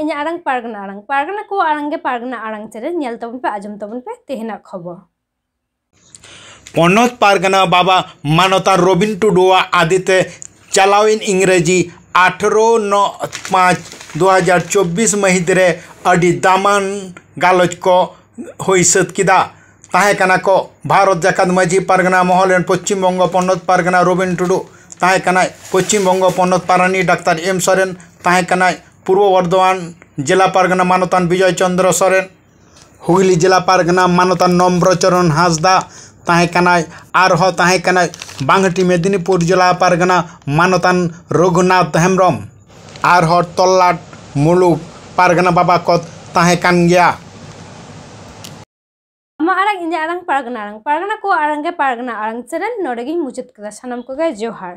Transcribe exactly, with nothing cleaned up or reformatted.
ᱤᱧᱟᱹᱜ ᱟᱲᱟᱝ ᱯᱟᱨᱜᱟᱱᱟ ᱟᱲᱟᱝ, ᱯᱟᱨᱜᱟᱱᱟ ᱠᱚᱣᱟᱜ ᱟᱲᱟᱝ ᱜᱮ ᱯᱟᱨᱜᱟᱱᱟ ᱟᱲᱟᱝ ᱪᱮᱱᱮᱞ ᱧᱮᱞ ᱛᱟᱵᱚᱱ ᱯᱮ, ᱟᱸᱡᱚᱢ ᱛᱟᱵᱚᱱ ᱯᱮ ᱛᱮᱦᱮᱧᱟᱜ ᱠᱷᱚᱵᱚᱨ᱾ ᱯᱚᱱᱚᱛ ᱯᱟᱨᱜᱟᱱᱟ ᱵᱟᱵᱟ ᱢᱟᱱᱚᱛᱟᱱ ᱨᱚᱵᱤᱱ ᱴᱩᱰᱩᱣᱟᱜ ᱟᱫᱤᱛᱮ ᱪᱟᱞᱟᱣᱮᱱ ᱤᱝᱨᱮᱡᱤ ᱟᱴᱷᱨᱚ ᱱᱚ ᱯᱟᱸᱪ ᱫᱩ ᱦᱟᱡᱟᱨ ᱪᱚᱵᱵᱤᱥ ᱢᱟᱹᱦᱤᱛ ᱨᱮ ᱟᱹᱰᱤ ᱫᱟᱢᱟᱱ ᱜᱟᱞᱚᱪ ᱠᱚ ᱦᱩᱭ ᱥᱟᱹᱛ ᱠᱮᱫᱟ᱾ ᱛᱟᱦᱮᱸ ᱠᱟᱱᱟ ᱠᱚ ᱵᱷᱟᱨᱚᱛ ᱡᱟᱠᱟᱛ ᱢᱟᱹᱡᱷᱤ ᱯᱟᱨᱜᱟᱱᱟ ᱢᱚᱦᱚᱞ ᱨᱮᱱ ᱯᱚᱪᱷᱤᱢ ᱵᱚᱝᱜᱚ ᱯᱚᱱᱚᱛ ᱯᱟᱨᱜᱟᱱᱟ ᱨᱚᱵᱤᱱ ᱴᱩᱰᱩ, ᱛᱟᱦᱮᱸ ᱠᱟᱱᱟᱭ ᱯᱚᱪᱷᱤᱢ ᱵᱚᱝᱜᱚ ᱯᱚᱱᱚᱛ ᱯᱟᱨᱟᱱᱤ ᱰᱟᱠᱛᱟᱨ ᱮᱢ ᱥᱚᱨᱮᱱ, ᱛᱟᱦᱮᱸ ᱠᱟᱱᱟᱭ ᱯᱩᱨᱵᱚ ᱵᱚᱨᱫᱷᱚᱢᱟᱱ ᱡᱮᱞᱟ ᱯᱟᱨᱜᱟᱱᱟ ᱢᱟᱱᱚᱛᱟᱱ ᱵᱤᱡᱚᱭ ᱪᱚᱱᱫᱨᱚ ᱥᱚᱨᱮᱱ, ᱦᱩᱜᱽᱞᱤ ᱡᱮᱞᱟ ᱯᱟᱨᱜᱟᱱᱟ ᱢᱟᱱᱚᱛᱟᱱ ᱱᱚᱢᱵᱨᱚ ᱪᱚᱨᱚᱱ ᱦᱟᱸᱥᱫᱟ ᱛᱟᱦᱮᱸ ᱠᱟᱱᱟᱭ᱾ ᱟᱨᱦᱚᱸ ᱛᱟᱦᱮᱸ ᱠᱟᱱᱟᱭ ᱵᱟᱝᱦᱟᱴᱤ ᱢᱮᱫᱤᱱᱤᱯᱩᱨ ᱡᱮᱞᱟ ᱯᱟᱨᱜᱟᱱᱟ ᱢᱟᱱᱚᱛᱟᱱ ᱨᱚᱜᱷᱩᱱᱟᱛᱷ ᱦᱮᱢᱵᱨᱚᱢ᱾ ᱟᱨᱦᱚᱸ ᱛᱚᱞᱞᱟᱴ ᱢᱩᱞᱩᱠ ᱯᱟᱨᱜᱟᱱᱟ ᱵᱟᱵᱟ ᱠᱚ ᱛᱟᱦᱮᱸ ᱠᱟᱱ ᱜᱮᱭᱟ᱾ ᱟᱢᱟᱜ ᱟᱲᱟᱝ ᱤᱧᱟᱹᱜ ᱟᱲᱟᱝ ᱯᱟᱨᱜᱟᱱᱟ ᱟᱲᱟᱝ, ᱯᱟᱨᱜᱟᱱᱟ ᱠᱚᱣᱟᱜ ᱟᱲᱟᱝ ᱜᱮ ᱯᱟᱨᱜᱟᱱᱟ ᱟᱲᱟᱝ ᱪᱮᱱᱮᱞ ᱱᱚᱰᱮ ᱜᱤᱧ ᱢᱩᱪᱟᱹᱫ ᱠᱮᱫᱟ᱾ ᱥᱟᱱᱟᱢ ᱠᱚᱜᱮ ᱡᱚᱦᱟᱨ᱾